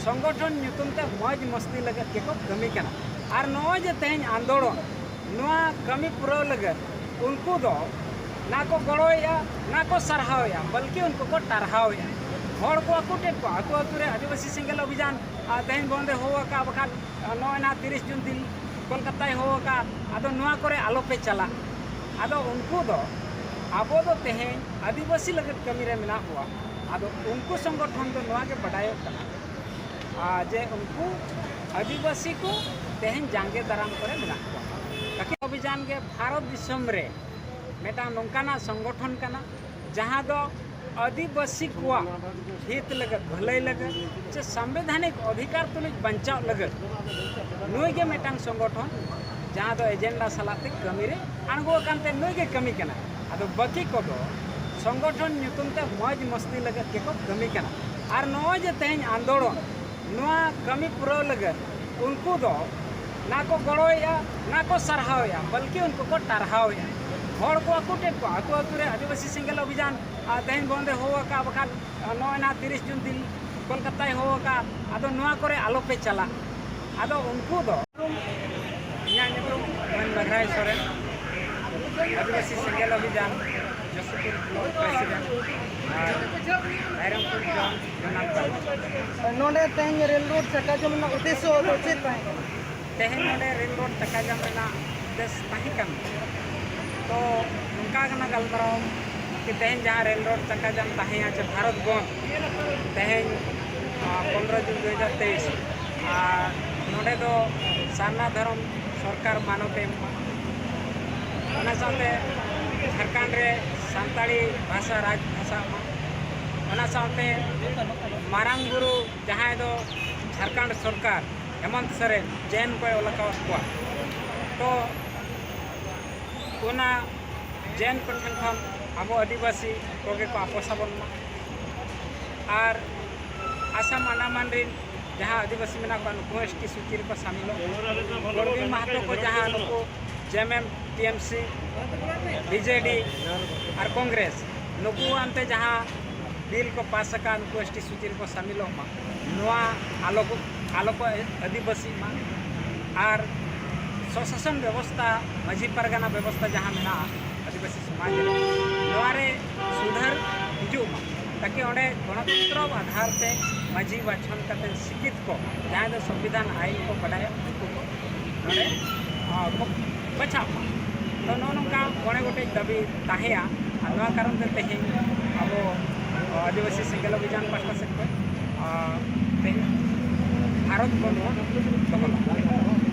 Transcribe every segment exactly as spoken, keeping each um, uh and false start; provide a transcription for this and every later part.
ᱥᱚᱝᱜᱚᱴᱷᱚᱱ ᱧᱩᱛᱩᱢ ᱛᱮ ᱢᱚᱡᱽ ᱢᱚᱥᱛᱤ ᱞᱟᱹᱜᱤᱫ ᱜᱮᱠᱚ ᱠᱟᱹᱢᱤ ᱠᱟᱱᱟ᱾ ᱟᱨ ᱱᱚᱜᱼᱚᱭ ᱡᱮ ᱛᱮᱦᱮᱧ ᱟᱱᱫᱳᱲᱚᱱ, ᱱᱚᱣᱟ ᱠᱟᱹᱢᱤ ᱯᱩᱨᱟᱹᱣ ᱞᱟᱹᱜᱤᱫ ᱩᱱᱠᱩ ᱫᱚ ᱱᱟ ᱠᱚ ᱜᱚᱲᱚᱭᱮᱫᱼᱟ, ᱱᱟ ᱠᱚ ᱥᱟᱨᱦᱟᱣᱮᱫᱼᱟ, ᱵᱚᱞᱠᱤ ᱩᱱᱠᱩ ᱠᱚ ᱴᱟᱨᱦᱟᱣᱮᱫᱼᱟ᱾ ᱦᱚᱲ ᱠᱚ ᱟᱠᱚ ᱴᱷᱮᱱ ᱠᱚ ᱟᱹᱛᱩ ᱟᱹᱛᱩ ᱨᱮ ᱟᱹᱫᱤᱵᱟᱹᱥᱤ ᱥᱮᱸᱜᱮᱞ ᱚᱵᱷᱤᱡᱟᱱ, ᱟᱨ ᱛᱮᱦᱮᱧ ᱵᱚᱱᱫᱮ ᱦᱚᱦᱚ ᱟᱠᱟᱫ, ᱵᱟᱠᱷᱟᱱ ᱱᱚᱜᱼᱚᱭ ᱱᱟ ᱛᱤᱨᱤᱥ ᱡᱩᱱ ᱫᱤᱱ ᱠᱳᱞᱠᱟᱛᱟᱭ ᱦᱚᱦᱚ ᱟᱠᱟᱫ, ᱟᱫᱚ ᱱᱚᱣᱟ ᱠᱚᱨᱮ ᱟᱞᱚᱯᱮ ᱪᱟᱞᱟᱜ᱾ ᱟᱫᱚ ᱩᱱᱠᱩ ᱫᱚ, ᱟᱵᱚ ᱫᱚ ᱛᱮᱦᱮᱧ ᱟᱹᱫᱤᱵᱟᱹᱥᱤ ᱞᱟᱹᱜᱤᱫ ᱠᱟᱹᱢᱤ ᱨᱮ ᱢᱮᱱᱟᱜ ᱠᱚᱣᱟ᱾ ᱟᱫᱚ ᱩᱱᱠᱩ ᱥᱚᱝᱜᱚᱴᱷᱚᱱ ᱫᱚ ᱱᱚᱣᱟ ᱜᱮ ᱵᱟᱰᱟᱭᱚᱜ ᱠᱟᱱᱟ, ᱟᱨ ᱡᱮ ᱩᱱᱠᱩ ᱟᱹᱫᱤᱵᱟᱹᱥᱤ ᱠᱚ ᱛᱮᱦᱮᱧ ᱡᱟᱸᱜᱮ ᱫᱟᱨᱟᱢ ᱠᱚᱨᱮ ᱢᱮᱱᱟᱜ ᱠᱚᱣᱟ᱾ ᱚᱵᱷᱤᱡᱟᱱ ᱜᱮ ᱵᱷᱟᱨᱚᱛ ᱫᱤᱥᱚᱢ ᱨᱮ ᱢᱤᱫᱴᱟᱝ ᱱᱚᱝᱠᱟᱱᱟᱜ ᱥᱚᱝᱜᱚᱴᱷᱚᱱ ᱠᱟᱱᱟ, ᱡᱟᱦᱟᱸ ᱫᱚ ᱟᱹᱫᱤᱵᱟᱹᱥᱤ ᱠᱚᱣᱟᱜ ᱦᱤᱛ ᱞᱟᱹᱜᱤᱫ, ᱵᱷᱟᱹᱞᱟᱹᱭ ᱞᱟᱹᱜᱤᱫ, ᱥᱮ ᱥᱟᱢᱵᱤᱫᱷᱟᱱᱤᱠ ᱚᱫᱷᱤᱠᱟᱨ ᱛᱩᱞᱩᱡ ᱵᱟᱧᱪᱟᱣ ᱞᱟᱹᱜᱤᱫ ᱱᱩᱭ ᱜᱮ ᱢᱤᱫᱴᱟᱝ ᱥᱚᱝᱜᱚᱴᱷᱚᱱ, ᱡᱟᱦᱟᱸ ᱫᱚ ᱮᱡᱮᱱᱰᱟ ᱥᱟᱞᱟᱜ ᱛᱮ ᱠᱟᱹᱢᱤ ᱨᱮ ᱟᱬᱜᱚ ᱟᱠᱟᱱ ᱛᱮ ᱱᱩᱭ ᱜᱮ ᱠᱟᱹᱢᱤ ᱠᱟᱱᱟ᱾ ᱟᱫᱚ ᱵᱟᱹᱠᱤ ᱠᱚᱫᱚ ᱥᱚᱝᱜᱚᱴᱷᱚᱱ ᱧᱩᱛᱩᱢ ᱛᱮ ᱢᱚᱡᱽ ᱢᱚᱥᱛᱤ ᱞᱟᱹᱜᱤᱫ ᱜᱮᱠᱚ ᱠᱟᱹᱢᱤ ᱠᱟᱱᱟ᱾ ᱟᱨ ᱱᱚᱜᱼᱚᱭ ᱡᱮ ᱛᱮᱦᱮᱧ ᱟᱱᱫᱳᱲᱚᱱ, ᱱᱚᱣᱟ ᱠᱟᱹᱢᱤ ᱯᱩᱨᱟᱹᱣ ᱞᱟᱹᱜᱤᱫ ᱩᱱᱠᱩ ᱫᱚ ᱱᱟ ᱠᱚ ᱜᱚᱲᱚᱭᱮᱫᱼᱟ, ᱱᱟ ᱠᱚ ᱥᱟᱨᱦᱟᱣᱮᱫᱼᱟ, ᱵᱚᱞᱠᱤ ᱩᱱᱠᱩ ᱠᱚ ᱴᱟᱨᱦᱟᱣᱮᱫᱼᱟ᱾ ᱦᱚᱲ ᱠᱚ ᱟᱠᱚ ᱴᱷᱮᱱ ᱠᱚ ᱟᱹᱛᱩ ᱟᱹᱛᱩ ᱨᱮ ᱟᱹᱫᱤᱵᱟᱹᱥᱤ ᱥᱮᱸᱜᱮᱞ ᱚᱵᱷᱤᱡᱟᱱ, ᱟᱨ ᱛᱮᱦᱮᱧ ᱵᱚᱱᱫᱮ ᱦᱚᱦᱚ ᱟᱠᱟᱫ, ᱵᱟᱠᱷᱟᱱ ᱱᱚᱜᱼᱚᱭ ᱱᱟ ᱛᱤᱨᱤᱥ ᱡᱩᱱ ᱫᱤᱱ ᱠᱳᱞᱠᱟᱛᱟᱭ ᱦᱚᱦᱚ ᱟᱠᱟᱫ, ᱟᱫᱚ ᱱᱚᱣᱟ ᱠᱚᱨᱮ ᱟᱞᱚᱯᱮ ᱪᱟᱞᱟᱜ᱾ ᱟᱫᱚ ᱩᱱᱠᱩ ᱫᱚ, ᱤᱧᱟᱹᱜ ᱧᱩᱛᱩᱢ ᱢᱟᱹᱱ ᱢᱮᱜᱷᱨᱟᱭ ᱥᱚᱨᱮᱱ, ᱟᱹᱫᱤᱵᱟᱹᱥᱤ ᱥᱮᱸᱜᱮᱞ ᱚᱵᱷᱤᱡᱟᱱ ᱡᱚᱥᱤᱯᱩᱨ ᱵᱞᱚᱠ ᱯᱨᱮᱥᱤᱰᱮᱱᱴ ᱟᱨ ᱨᱟᱭᱨᱚᱝᱯᱩᱨ ᱡᱚᱱ ᱡᱚᱱᱟᱞ ᱛᱟᱞᱢᱟ᱾ ᱱᱚᱰᱮ ᱛᱮᱦᱮᱧ ᱨᱮᱞ ᱨᱳᱰ ᱪᱟᱠᱟ ᱡᱟᱢ ᱨᱮᱱᱟᱜ ᱩᱫᱽᱫᱮᱥᱥᱚ ᱫᱚ ᱪᱮᱫ ᱛᱟᱦᱮᱸ ᱠᱟᱱᱟ? ᱛᱮᱦᱮᱧ ᱱᱚᱰᱮ ᱨᱮᱞ ᱨᱳᱰ ᱪᱟᱠᱟ ᱡᱟᱢ ᱨᱮᱱᱟᱜ ᱩᱫᱽᱫᱮᱥ ᱛᱟᱦᱮᱸ ᱠᱟᱱᱟ, ᱛᱚ ᱱᱚᱝᱠᱟ ᱠᱟᱱᱟ ᱜᱟᱞᱢᱟᱨᱟᱣ ᱠᱤ ᱛᱮᱦᱮᱧ ᱡᱟᱦᱟᱸ ᱨᱮᱞ ᱨᱳᱰ ᱪᱟᱠᱟ ᱡᱟᱢ ᱛᱟᱦᱮᱸᱭᱟ ᱪᱮ ᱵᱷᱟᱨᱚᱛ ᱵᱚᱱᱫ, ᱛᱮᱦᱮᱧ, ᱟᱸ, ᱯᱚᱱᱨᱚ ᱡᱩᱱ ᱫᱩ ᱦᱟᱡᱟᱨ ᱛᱮᱭᱤᱥ, ᱟᱨ ᱱᱚᱰᱮ ᱫᱚ ᱥᱟᱨᱱᱟ ᱫᱷᱚᱨᱚᱢ ᱥᱚᱨᱠᱟᱨ ᱢᱟᱱᱚᱛ ᱮ ᱮᱢ ᱢᱟ, ᱚᱱᱟ ᱥᱟᱶᱛᱮ ᱡᱷᱟᱲᱠᱷᱚᱸᱰ ᱨᱮ ᱥᱟᱱᱛᱟᱲᱤ ᱵᱷᱟᱥᱟ ᱨᱟᱡᱽ ᱵᱷᱟᱥᱟ ᱢᱟ, ᱚᱱᱟ ᱥᱟᱶᱛᱮ ᱢᱟᱨᱟᱝ ᱵᱩᱨᱩ ᱡᱟᱦᱟᱸᱭ ᱫᱚ ᱡᱷᱟᱲᱠᱷᱚᱸᱰ ᱥᱚᱨᱠᱟᱨ ᱦᱮᱢᱚᱱᱛ ᱥᱚᱨᱮᱱ ᱡᱮᱱ ᱠᱚᱭ ᱚᱞ ᱟᱠᱟᱫ ᱠᱚᱣᱟ, ᱛᱚ ᱚᱱᱟ ᱡᱮᱱ ᱠᱚ ᱴᱷᱮᱱ ᱠᱷᱚᱱ ᱟᱵᱚ ᱟᱹᱫᱤᱵᱟᱹᱥᱤ ᱠᱚᱜᱮ ᱠᱚ ᱟᱯᱚᱥ ᱟᱵᱚᱱ ᱢᱟ᱾ ᱟᱨ ᱟᱥᱟᱢ ᱟᱱᱰᱟᱢᱟᱱ ᱨᱮᱱ ᱡᱟᱦᱟᱸ ᱟᱹᱫᱤᱵᱟᱹᱥᱤ ᱢᱮᱱᱟᱜ ᱠᱚᱣᱟ, ᱱᱩᱠᱩ ᱦᱚᱸ ᱮᱥ ᱴᱤ ᱥᱩᱪᱤ ᱨᱮᱠᱚ ᱥᱟᱢᱤᱞᱚᱜ ᱢᱟ᱾ ᱠᱚᱨᱢᱤ ᱢᱟᱦᱟᱛᱚ ᱠᱚ ᱡᱟᱦᱟᱸ ᱱᱩᱠᱩ ᱡᱮ ᱮᱢ ᱮᱢ, ᱴᱤ ᱮᱢ ᱥᱤ, ᱵᱤ ᱡᱮ ᱰᱤ ᱟᱨ ᱠᱚᱝᱜᱨᱮᱥ, ᱱᱩᱠᱩ ᱟᱱᱛᱮ ᱡᱟᱦᱟᱸ ᱵᱤᱞ ᱠᱚ ᱯᱟᱥ ᱟᱠᱟᱫ, ᱱᱩᱠᱩ ᱮᱥ ᱴᱤ ᱥᱩᱪᱤ ᱨᱮᱠᱚ ᱥᱟᱹᱢᱤᱞᱚᱜ ᱢᱟ, ᱱᱚᱣᱟ ᱟᱞᱚ ᱠᱚ ᱟᱞᱚ ᱠᱚ ᱟᱹᱫᱤᱵᱟᱹᱥᱤᱜ ᱢᱟ᱾ ᱟᱨ ᱥᱚᱥᱟᱥᱚᱱ ᱵᱮᱵᱚᱥᱛᱷᱟ, ᱢᱟᱹᱡᱷᱤ ᱯᱟᱨᱜᱟᱱᱟ ᱵᱮᱵᱚᱥᱛᱷᱟ ᱡᱟᱦᱟᱸ ᱢᱮᱱᱟᱜᱼᱟ ᱟᱹᱫᱤᱵᱟᱹᱥᱤ ᱥᱚᱢᱟᱡᱽ ᱨᱮ, ᱱᱚᱣᱟ ᱨᱮ ᱥᱩᱫᱷᱟᱹᱨ ᱦᱤᱡᱩᱜ ᱢᱟ, ᱛᱟᱠᱤ ᱚᱸᱰᱮ ᱜᱚᱱᱚᱛᱚᱱᱛᱨᱚ ᱟᱫᱷᱟᱨ ᱛᱮ ᱢᱟᱹᱡᱷᱤ ᱵᱟᱪᱷᱚᱱ ᱠᱟᱛᱮ ᱥᱤᱠᱠᱷᱤᱛ ᱠᱚ, ᱡᱟᱦᱟᱸᱭ ᱫᱚ ᱥᱚᱝᱵᱤᱫᱷᱟᱱ ᱟᱭᱤᱱ ᱠᱚ ᱵᱟᱰᱟᱭᱟ, ᱩᱱᱠᱩ ᱠᱚ ᱱᱚᱰᱮ, ᱟ, ᱠᱚ ᱵᱟᱪᱷᱟᱣ ᱠᱚᱣᱟ᱾ ᱛᱚ, ᱱᱚᱜᱼᱚ ᱱᱚᱝᱠᱟ ᱢᱚᱬᱮ ᱜᱚᱴᱮᱡ ᱫᱟᱹᱵᱤ ᱛᱟᱦᱮᱸᱭᱟ᱾ ᱟᱨ ᱱᱚᱣᱟ ᱠᱟᱨᱚᱱ ᱛᱮ ᱛᱮᱦᱮᱧ ᱟᱵᱚ, ᱟ, ᱟᱹᱫᱤᱵᱟᱹᱥᱤ ᱥᱮᱸᱜᱮᱞ ᱚᱵᱷᱤᱡᱟᱱ ᱯᱟᱦᱴᱟ ᱥᱮᱫ ᱠᱷᱚᱱ, ᱟ, ᱛᱮᱦᱮᱧ ᱵᱷᱟᱨᱚᱛ ᱵᱚᱱᱫᱷ ᱵᱚᱱ ᱫᱚᱦᱚ ᱞᱮᱫᱟ᱾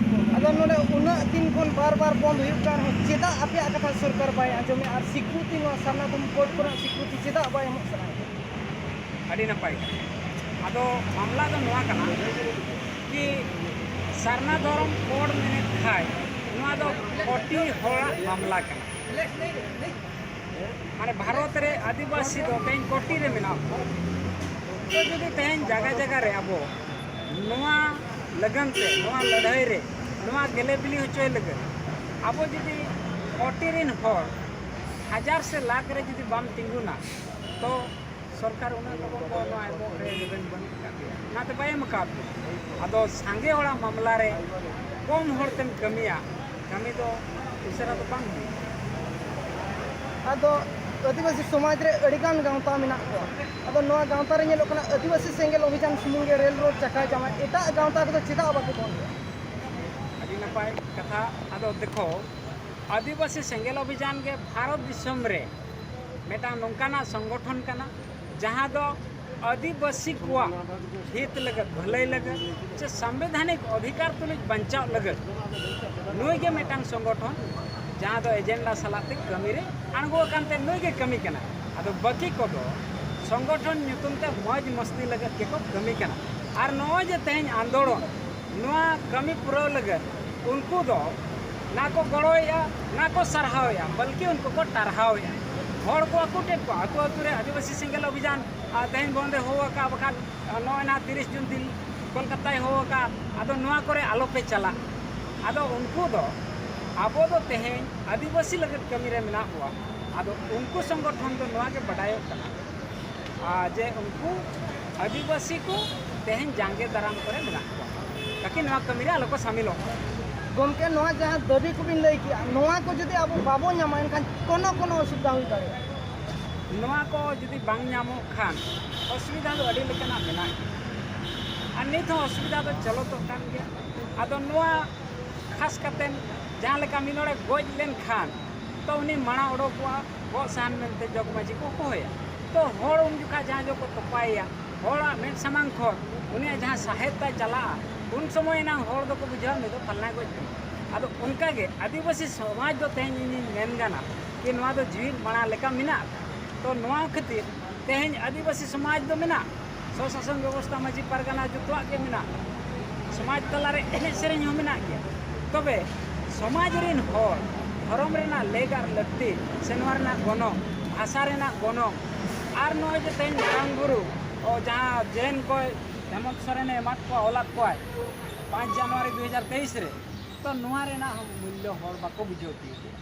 ᱟᱫᱚ ᱱᱚᱰᱮ ᱩᱱᱟᱹᱜ ᱫᱤᱱ ᱠᱷᱚᱱ ᱵᱟᱨ ᱵᱟᱨ ᱵᱚᱱᱫ ᱦᱩᱭᱩᱜ ᱠᱟᱱ ᱨᱮᱦᱚᱸ, ᱪᱮᱫᱟᱜ ᱟᱯᱮᱭᱟᱜ ᱠᱟᱛᱷᱟ ᱥᱚᱨᱠᱟᱨ ᱵᱟᱭ ᱟᱸᱡᱚᱢᱮᱫᱼᱟ? ᱟᱨ ᱥᱤᱠᱨᱤᱛᱤ, ᱱᱚᱣᱟ ᱥᱟᱨᱱᱟ ᱫᱷᱚᱨᱚᱢ ᱠᱳᱰ ᱠᱚᱨᱮᱱᱟᱜ ᱥᱤᱠᱨᱤᱛᱤ ᱪᱮᱫᱟᱜ ᱵᱟᱭ ᱮᱢᱚᱜ ᱠᱟᱱᱟ? ᱟᱹᱰᱤ ᱱᱟᱯᱟᱭ᱾ ᱟᱫᱚ ᱢᱟᱢᱞᱟ ᱫᱚ ᱱᱚᱣᱟ ᱠᱟᱱᱟ ᱠᱤ ᱥᱟᱨᱱᱟ ᱫᱷᱚᱨᱚᱢ ᱠᱳᱰ ᱢᱮᱱᱮᱫ ᱠᱷᱟᱡ, ᱱᱚᱣᱟ ᱫᱚ ᱠᱳᱴᱤ ᱦᱚᱲᱟᱜ ᱢᱟᱢᱞᱟ ᱠᱟᱱᱟ᱾ ᱢᱟᱱᱮ, ᱵᱷᱟᱨᱚᱛ ᱨᱮ ᱟᱹᱫᱤᱵᱟᱹᱥᱤ ᱫᱚ ᱛᱮᱦᱮᱧ ᱠᱳᱴᱤ ᱨᱮ ᱢᱮᱱᱟᱜ ᱠᱚᱣᱟ᱾ ᱛᱚ, ᱡᱩᱫᱤ ᱛᱮᱦᱮᱧ ᱡᱟᱭᱜᱟ ᱡᱟᱭᱜᱟ ᱨᱮ ᱟᱵᱚ ᱱᱚᱣᱟ ᱞᱟᱹᱜᱟᱱ ᱛᱮ, ᱱᱚᱣᱟ ᱞᱟᱹᱲᱦᱟᱹᱭ ᱨᱮ, ᱱᱚᱣᱟ ᱜᱮᱞᱮ ᱵᱤᱞᱤ ᱦᱚᱪᱚᱭ ᱞᱟᱹᱜᱤᱫ ᱟᱵᱚ ᱡᱩᱫᱤ ᱠᱳᱴᱤ ᱨᱮᱱ ᱦᱚᱲ ᱦᱟᱡᱟᱨ ᱥᱮ ᱞᱟᱠᱷ ᱨᱮ ᱡᱩᱫᱤ ᱵᱟᱢ ᱛᱤᱸᱜᱩᱱᱟ, ᱛᱚ ᱥᱚᱨᱠᱟᱨ ᱩᱱᱟᱹᱜ ᱞᱚᱜᱚᱱ ᱫᱚ ᱱᱚᱣᱟ ᱮᱢᱚᱜ ᱨᱮ ᱨᱮᱵᱮᱱ ᱵᱟᱹᱱᱩᱜ ᱟᱠᱟᱫ ᱜᱮᱭᱟ, ᱚᱱᱟᱛᱮ ᱵᱟᱭ ᱮᱢ ᱟᱠᱟᱫ ᱵᱚᱱᱟ᱾ ᱟᱫᱚ ᱥᱟᱸᱜᱮ ᱦᱚᱲᱟᱜ ᱢᱟᱢᱞᱟ ᱨᱮ ᱠᱚᱢ ᱦᱚᱲ ᱛᱮᱢ ᱠᱟᱹᱢᱤᱭᱟ, ᱠᱟᱹᱢᱤ ᱫᱚ ᱩᱥᱟᱹᱨᱟ ᱫᱚ ᱵᱟᱝ ᱦᱩᱭᱩᱜᱼᱟ᱾ ᱟᱫᱚ ᱟᱹᱫᱤᱵᱟᱹᱥᱤ ᱥᱚᱢᱟᱡᱽ ᱨᱮ ᱟᱹᱰᱤᱜᱟᱱ ᱜᱟᱶᱛᱟ ᱢᱮᱱᱟᱜ ᱠᱚᱣᱟ᱾ ᱟᱫᱚ ᱱᱚᱣᱟ ᱜᱟᱶᱛᱟ ᱨᱮ ᱧᱮᱞᱚᱜ ᱠᱟᱱᱟ, ᱟᱹᱫᱤᱵᱟᱹᱥᱤ ᱥᱮᱸᱜᱮᱞ ᱚᱵᱷᱤᱡᱟᱱ ᱥᱩᱢᱩᱝ ᱜᱮ ᱨᱮᱞ ᱨᱳᱰ ᱪᱟᱠᱟᱭ ᱡᱟᱢᱟ, ᱮᱴᱟᱜ ᱜᱟᱶᱛᱟ ᱠᱚᱫᱚ ᱪᱮᱫᱟᱜ ᱵᱟᱠᱚ ᱵᱚᱱᱫᱷ ᱮᱫᱟ? ᱟᱹᱰᱤ ᱱᱟᱯᱟᱭ ᱠᱟᱛᱷᱟ᱾ ᱟᱫᱚ ᱫᱮᱠᱷᱚ, ᱟᱹᱫᱤᱵᱟᱹᱥᱤ ᱥᱮᱸᱜᱮᱞ ᱚᱵᱷᱤᱡᱟᱱ ᱜᱮ ᱵᱷᱟᱨᱚᱛ ᱫᱤᱥᱚᱢ ᱨᱮ ᱢᱤᱫᱴᱟᱝ ᱱᱚᱝᱠᱟᱱᱟᱜ ᱥᱚᱝᱜᱚᱴᱷᱚᱱ ᱠᱟᱱᱟ, ᱡᱟᱦᱟᱸ ᱫᱚ ᱟᱹᱫᱤᱵᱟᱹᱥᱤ ᱠᱚᱣᱟᱜ ᱦᱤᱛ ᱞᱟᱹᱜᱤᱫ, ᱵᱷᱟᱹᱞᱟᱹᱭ ᱞᱟᱹᱜᱤᱫ ᱥᱮ ᱥᱟᱢᱵᱤᱫᱷᱟᱱᱤᱠ ᱚᱫᱷᱤᱠᱟᱨ ᱛᱩᱞᱩᱡ ᱵᱟᱧᱪᱟᱣ ᱞᱟᱹᱜᱤᱫ ᱱᱩᱭ ᱜᱮ ᱢᱤᱫᱴᱟᱝ ᱥᱚᱝᱜᱚᱴᱷᱚᱱ, ᱡᱟᱦᱟᱸ ᱫᱚ ᱮᱡᱮᱱᱰᱟ ᱥᱟᱞᱟᱜ ᱛᱮ ᱠᱟᱹᱢᱤ ᱨᱮ ᱟᱬᱜᱚ ᱟᱠᱟᱱ ᱛᱮ ᱱᱩᱭ ᱜᱮ ᱠᱟᱹᱢᱤ ᱠᱟᱱᱟ᱾ ᱟᱫᱚ ᱵᱟᱹᱠᱤ ᱠᱚᱫᱚ ᱥᱚᱝᱜᱚᱴᱷᱚᱱ ᱧᱩᱛᱩᱢ ᱛᱮ ᱢᱚᱡᱽ ᱢᱚᱥᱛᱤ ᱞᱟᱹᱜᱤᱫ ᱜᱮᱠᱚ ᱠᱟᱹᱢᱤ ᱠᱟᱱᱟ᱾ ᱟᱨ ᱱᱚᱜᱼᱚᱭ ᱡᱮ ᱛᱮᱦᱮᱧ ᱟᱱᱫᱳᱞᱚᱱ, ᱱᱚᱣᱟ ᱠᱟᱹᱢᱤ ᱯᱩᱨᱟᱹᱣ ᱞᱟᱹᱜᱤᱫ ᱩᱱᱠᱩ ᱫᱚ ᱱᱟ ᱠᱚ ᱜᱚᱲᱚᱭᱮᱫᱼᱟ, ᱱᱟ ᱠᱚ ᱥᱟᱨᱦᱟᱣᱮᱫᱼᱟ, ᱵᱚᱞᱠᱤ ᱩᱱᱠᱩ ᱠᱚ ᱴᱟᱨᱦᱟᱣᱮᱫᱼᱟ᱾ ᱦᱚᱲ ᱠᱚ ᱟᱹᱠᱩᱴᱮᱫ ᱠᱚᱣᱟ, ᱟᱹᱛᱩ ᱟᱹᱛᱩ ᱨᱮ ᱟᱹᱫᱤᱵᱟᱹᱥᱤ ᱥᱮᱸᱜᱮᱞ ᱚᱵᱷᱤᱡᱟᱱ, ᱟᱨ ᱛᱮᱦᱮᱧ ᱵᱚᱱᱫᱮ ᱦᱚᱦᱚ ᱟᱠᱟᱫᱼᱟ, ᱵᱟᱠᱷᱟᱱ ᱱᱚᱜᱼᱚᱭ ᱱᱟ ᱛᱤᱨᱤᱥ ᱡᱩᱱ ᱫᱤᱱ ᱠᱳᱞᱠᱟᱛᱟᱭ ᱦᱚᱦᱚ ᱟᱠᱟᱫᱼᱟ᱾ ᱟᱫᱚ ᱱᱚᱣᱟ ᱠᱚᱨᱮ ᱟᱞᱚᱯᱮ ᱪᱟᱞᱟᱜ᱾ ᱟᱫᱚ ᱩᱱᱠᱩ ᱫᱚ, ᱟᱵᱚ ᱫᱚ ᱛᱮᱦᱮᱧ ᱟᱹᱫᱤᱵᱟᱹᱥᱤ ᱞᱟᱹᱜᱤᱫ ᱠᱟᱹᱢᱤ ᱨᱮ ᱢᱮᱱᱟᱜ ᱠᱚᱣᱟ᱾ ᱟᱫᱚ ᱩᱱᱠᱩ ᱥᱚᱝᱜᱚᱴᱷᱚᱱ ᱫᱚ ᱱᱚᱣᱟ ᱜᱮ ᱵᱟᱰᱟᱭᱚᱜ ᱠᱟᱱᱟ, ᱟᱨ ᱡᱮ ᱩᱱᱠᱩ ᱟᱹᱫᱤᱵᱟᱹᱥᱤ ᱠᱚ ᱛᱮᱦᱮᱧ ᱡᱟᱸᱜᱮ ᱫᱟᱨᱟᱢ ᱠᱚᱨᱮ ᱢᱮᱱᱟᱜ ᱠᱚᱣᱟ, ᱛᱟᱠᱤ ᱱᱚᱣᱟ ᱠᱟᱹᱢᱤ ᱨᱮ ᱟᱞᱚ ᱠᱚ ᱥᱟᱢᱤᱞᱚᱜ ᱢᱟ᱾ ᱜᱚᱢᱠᱮ, ᱱᱚᱣᱟ ᱡᱟᱦᱟᱸ ᱫᱟᱹᱵᱤ ᱠᱚᱵᱤᱱ ᱞᱟᱹᱭ ᱠᱮᱜᱼᱟ, ᱱᱚᱣᱟ ᱠᱚ ᱡᱩᱫᱤ ᱟᱵᱚ ᱵᱟᱵᱚ ᱧᱟᱢᱟ, ᱮᱱᱠᱷᱟᱱ ᱠᱳᱱᱳ ᱠᱳᱱᱳ ᱚᱥᱩᱵᱤᱫᱷᱟ ᱦᱩᱭ ᱫᱟᱲᱮᱭᱟᱜᱼᱟ᱾ ᱱᱚᱣᱟ ᱠᱚ ᱡᱩᱫᱤ ᱵᱟᱝ ᱧᱟᱢᱚᱜ ᱠᱷᱟᱱ ᱚᱥᱩᱵᱤᱫᱷᱟ ᱫᱚ ᱟᱹᱰᱤ ᱞᱮᱠᱟᱱᱟᱜ ᱢᱮᱱᱟᱜ ᱜᱮᱭᱟ, ᱟᱨ ᱱᱤᱛ ᱦᱚᱸ ᱚᱥᱩᱵᱤᱫᱷᱟ ᱫᱚ ᱪᱚᱞᱚᱛᱚᱜ ᱠᱟᱱ ᱜᱮᱭᱟ᱾ ᱟᱫᱚ ᱱᱚᱣᱟ ᱠᱷᱟᱥ ᱠᱟᱛᱮ ᱡᱟᱦᱟᱸ ᱞᱮᱠᱟ ᱢᱤᱫ ᱦᱚᱲᱮ ᱜᱚᱡ ᱞᱮᱱᱠᱷᱟᱱ ᱛᱚ ᱩᱱᱤ ᱢᱟᱲᱟᱝ ᱚᱰᱚᱠᱚᱜᱼᱟ, ᱜᱚᱜ ᱥᱟᱦᱟᱱ ᱢᱮᱱᱛᱮ ᱡᱚᱜᱽ ᱢᱟᱹᱡᱷᱤ ᱠᱚ ᱦᱚᱦᱚᱭᱟ᱾ ᱛᱚ ᱦᱚᱲ ᱩᱱ ᱡᱚᱠᱷᱟ ᱡᱟᱦᱟᱸ ᱡᱚᱜᱽ ᱠᱚ ᱛᱚᱯᱟᱭᱮᱭᱟ, ᱦᱚᱲᱟᱜ ᱢᱮᱫ ᱥᱟᱢᱟᱝ ᱠᱷᱚᱱ ᱩᱱᱤᱭᱟᱜ ᱡᱟᱦᱟᱸ ᱥᱟᱦᱮᱫ ᱛᱟᱭ ᱪᱟᱞᱟᱜᱼᱟ, ᱩᱱ ᱥᱚᱢᱚᱭ ᱮᱱᱟᱝ ᱦᱚᱲ ᱫᱚᱠᱚ ᱵᱩᱡᱷᱟᱹᱣᱟ ᱱᱩᱭ ᱫᱚ ᱯᱷᱟᱞᱱᱟ ᱜᱚᱡ ᱠᱟᱱᱟ᱾ ᱟᱫᱚ ᱚᱱᱠᱟᱜᱮ ᱟᱹᱫᱤᱵᱟᱹᱥᱤ ᱥᱚᱢᱟᱡᱽ ᱫᱚ ᱛᱮᱦᱮᱧ ᱤᱧᱤᱧ ᱢᱮᱱ ᱜᱟᱱᱟ ᱡᱮ ᱱᱚᱣᱟ ᱫᱚ ᱡᱤᱣᱤᱫ ᱢᱟᱲᱟᱝ ᱞᱮᱠᱟ ᱢᱮᱱᱟᱜ ᱟᱠᱟᱫᱟ᱾ ᱛᱚ ᱱᱚᱣᱟ ᱠᱷᱟᱹᱛᱤᱨ ᱛᱮᱦᱮᱧ ᱟᱹᱫᱤᱵᱟᱹᱥᱤ ᱥᱚᱢᱟᱡᱽ ᱫᱚ ᱢᱮᱱᱟᱜ, ᱥᱚᱥᱟᱥᱚᱱ ᱵᱮᱵᱚᱥᱛᱷᱟ, ᱢᱟᱹᱡᱷᱤ ᱯᱟᱨᱜᱟᱱᱟ ᱡᱚᱛᱚᱣᱟᱜ ᱜᱮ ᱢᱮᱱᱟᱜ, ᱥᱚᱢᱟᱡᱽ ᱛᱟᱞᱟᱨᱮ ᱮᱱᱮᱡ ᱥᱮᱨᱮᱧ ᱦᱚᱸ ᱢᱮᱱᱟᱜ ᱜᱮᱭᱟ᱾ ᱛᱚᱵᱮ ᱥᱚᱢᱟᱡᱽ ᱨᱤᱱ ᱦᱚᱲ ᱫᱷᱚᱨᱚᱢ ᱨᱮᱱᱟᱜ ᱞᱮᱜ ᱟᱨ ᱞᱟᱹᱠᱛᱤ ᱥᱮ ᱱᱚᱣᱟ ᱨᱮᱱᱟᱜ ᱜᱚᱱᱚᱝ, ᱵᱷᱟᱥᱟ ᱨᱮᱱᱟᱜ ᱜᱚᱱᱚᱝ, ᱟᱨ ᱱᱚᱜᱼᱚᱭ ᱡᱮ ᱛᱮᱦᱮᱧ ᱢᱟᱨᱟᱝ ᱵᱩᱨᱩ, ᱚ, ᱡᱟᱦᱟᱸ ᱡᱮᱱ ᱠᱚ ᱦᱮᱢᱚᱱᱛ ᱥᱚᱨᱮᱱᱮ ᱮᱢᱟᱫ ᱠᱚᱣᱟ, ᱚᱞᱟᱫ ᱠᱚᱣᱟᱭ ᱯᱟᱸᱪ ᱡᱟᱱᱩᱣᱟᱨᱤ ᱫᱩ ᱦᱟᱡᱟᱨ ᱛᱮᱭᱤᱥ ᱨᱮ, ᱛᱚ ᱱᱚᱣᱟ ᱨᱮᱱᱟᱜ ᱦᱚᱸ ᱢᱩᱞᱞᱚ ᱦᱚᱲ ᱵᱟᱠᱚ ᱵᱩᱡᱷᱟᱹᱣ ᱛᱤᱭᱳᱜ ᱮᱫᱟ᱾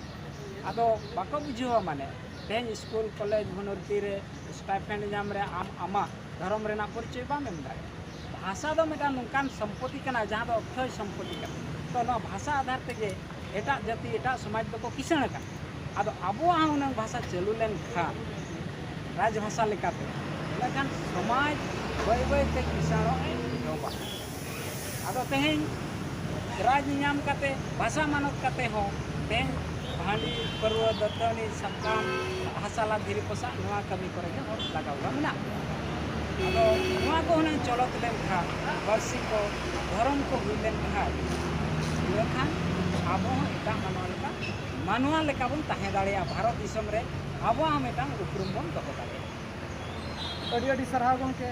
ᱟᱫᱚ ᱵᱟᱠᱚ ᱵᱩᱡᱷᱟᱹᱣᱟ, ᱢᱟᱱᱮ ᱛᱮᱦᱮᱧ ᱥᱠᱩᱞ, ᱠᱚᱞᱮᱡᱽ, ᱵᱷᱚᱨᱛᱤ ᱨᱮ ᱥᱴᱟᱭᱯᱮᱱᱰ ᱧᱟᱢ ᱨᱮ ᱟᱢ ᱟᱢᱟᱜ ᱫᱷᱚᱨᱚᱢ ᱨᱮᱱᱟᱜ ᱯᱚᱨᱤᱪᱚᱭ ᱵᱟᱢ ᱮᱢ ᱫᱟᱲᱮᱭᱟᱜᱼᱟ᱾ ᱵᱷᱟᱥᱟ ᱫᱚ ᱢᱤᱫᱴᱟᱝ ᱱᱚᱝᱠᱟᱱ ᱥᱚᱢᱯᱚᱛᱤ ᱠᱟᱱᱟ, ᱡᱟᱦᱟᱸ ᱫᱚ ᱚᱠᱠᱷᱚᱭ ᱥᱚᱢᱯᱚᱛᱤ ᱠᱟᱱᱟ᱾ ᱛᱚ ᱱᱚᱣᱟ ᱵᱷᱟᱥᱟ ᱟᱫᱷᱟᱨ ᱛᱮᱜᱮ ᱮᱴᱟᱜ ᱡᱟᱹᱛᱤ, ᱮᱴᱟᱜ ᱥᱚᱢᱟᱡᱽ ᱫᱚᱠᱚ ᱠᱤᱥᱟᱹᱬ ᱟᱠᱟᱱᱟ᱾ ᱟᱫᱚ ᱟᱵᱚᱣᱟᱜ ᱦᱚᱸ ᱦᱩᱱᱟᱹᱝ ᱵᱷᱟᱥᱟ ᱪᱟᱹᱞᱩ ᱞᱮᱱᱠᱷᱟᱱ, ᱨᱟᱡᱽ ᱵᱷᱟᱥᱟ ᱞᱮᱠᱟᱛᱮ, ᱤᱱᱟᱹᱠᱷᱟᱱ ᱥᱚᱢᱟᱡᱽ ᱵᱟᱹᱭ ᱵᱟᱹᱭ ᱛᱮ ᱠᱤᱥᱟᱹᱬᱚᱜ ᱮ ᱮᱦᱚᱵᱟ᱾ ᱟᱫᱚ ᱛᱮᱦᱮᱧ ᱨᱟᱡᱽ ᱧᱟᱢ ᱠᱟᱛᱮ, ᱵᱷᱟᱥᱟ ᱢᱟᱱᱚᱛ ᱠᱟᱛᱮ ᱦᱚᱸ ᱛᱮᱦᱮᱧ ᱦᱟᱺᱰᱤ, ᱯᱟᱹᱨᱣᱟᱹ, ᱫᱟᱹᱛᱟᱹᱱᱤ, ᱥᱟᱠᱟᱢ, ᱦᱟᱥᱟ ᱞᱟ ᱫᱷᱤᱨᱤ ᱯᱚᱥᱟᱜ, ᱱᱚᱣᱟ ᱠᱟᱹᱢᱤ ᱠᱚᱨᱮ ᱜᱮ ᱦᱚᱲ ᱞᱟᱜᱟᱣ ᱜᱮ ᱢᱮᱱᱟᱜ ᱠᱚᱣᱟ᱾ ᱟᱫᱚ ᱱᱚᱣᱟ ᱠᱚ ᱦᱩᱱᱟᱹᱝ ᱪᱚᱞᱚᱛ ᱞᱮᱱᱠᱷᱟᱱ, ᱯᱟᱹᱨᱥᱤ ᱠᱚ, ᱫᱷᱚᱨᱚᱢ ᱠᱚ ᱦᱩᱭ ᱞᱮᱱᱠᱷᱟᱱ, ᱤᱱᱟᱹᱠᱷᱟᱱ ᱟᱵᱚ ᱦᱚᱸ ᱮᱴᱟᱜ ᱢᱟᱱᱣᱟ ᱞᱮᱠᱟ, ᱢᱟᱱᱣᱟ ᱞᱮᱠᱟ ᱵᱚᱱ ᱛᱟᱦᱮᱸ ᱫᱟᱲᱮᱭᱟᱜᱼᱟ᱾ ᱵᱷᱟᱨᱚᱛ ᱫᱤᱥᱚᱢ ᱨᱮ ᱟᱵᱚᱣᱟᱜ ᱦᱚᱸ ᱢᱤᱫᱴᱟᱝ ᱩᱯᱨᱩᱢ ᱵᱚᱱ ᱫᱚᱦᱚ ᱫᱟᱲᱮᱭᱟᱜᱼᱟ᱾ ᱟᱹᱰᱤ ᱟᱹᱰᱤ ᱥᱟᱨᱦᱟᱣ ᱜᱚᱢᱠᱮ᱾